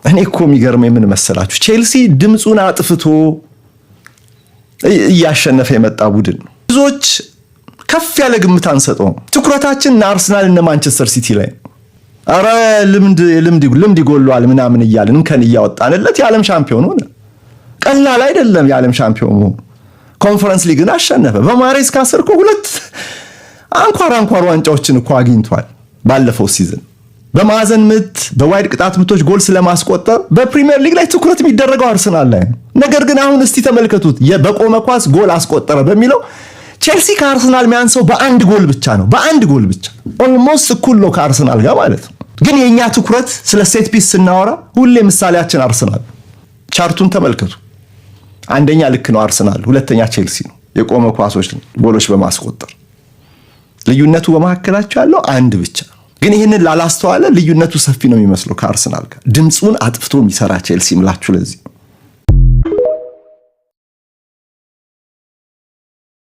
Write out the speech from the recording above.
እኔ እኮ የሚገርመኝ ምን መሰላችሁ፣ ቼልሲ ድምፁን አጥፍቶ እያሸነፈ የመጣ ቡድን ነው። ብዙዎች ከፍ ያለ ግምት አንሰጠውም። ትኩረታችን እነ አርሰናል እነ ማንቸስተር ሲቲ ላይ ነው። ኧረ ልምድ ልምድ ልምድ ይጎለዋል ምናምን እያልን እንከን እያወጣንለት የዓለም ሻምፒዮን ሆነ። ቀላል አይደለም የዓለም ሻምፒዮን መሆኑ። ኮንፈረንስ ሊግን አሸነፈ። በማሬስካ ስር እኮ ሁለት አንኳር አንኳር ዋንጫዎችን እኮ አግኝቷል ባለፈው season። በማዕዘን ምት፣ በ wide ቅጣት ምቶች ጎል ስለማስቆጠር በፕሪሚየር ሊግ ላይ ትኩረት የሚደረገው አርሰናል ላይ ነው። ነገር ግን አሁን እስቲ ተመልከቱት፣ በቆመ ኳስ ጎል አስቆጠረ በሚለው ቼልሲ ከአርሰናል የሚያንሰው በአንድ ጎል ብቻ ነው። በአንድ ጎል ብቻ almost እኩል ነው ከአርሰናል ጋር ማለት ነው። ግን የእኛ ትኩረት ስለ set piece ስናወራ ሁሌ ምሳሌያችን አርሰናል። Chart ኡን ተመልከቱ። አንደኛ ልክ ነው አርሰናል፣ ሁለተኛ ቼልሲ ነው የቆመ ኳሶች ጎሎች በማስቆጠር። ልዩነቱ በመካከላቸው ያለው አንድ ብቻ ነው። ግን ይህንን ላላስተዋለ ልዩነቱ ሰፊ ነው የሚመስለው ከአርሰናል ጋር። ድምፁን አጥፍቶ የሚሰራ ቼልሲ ምላችሁ ለዚህ ነው።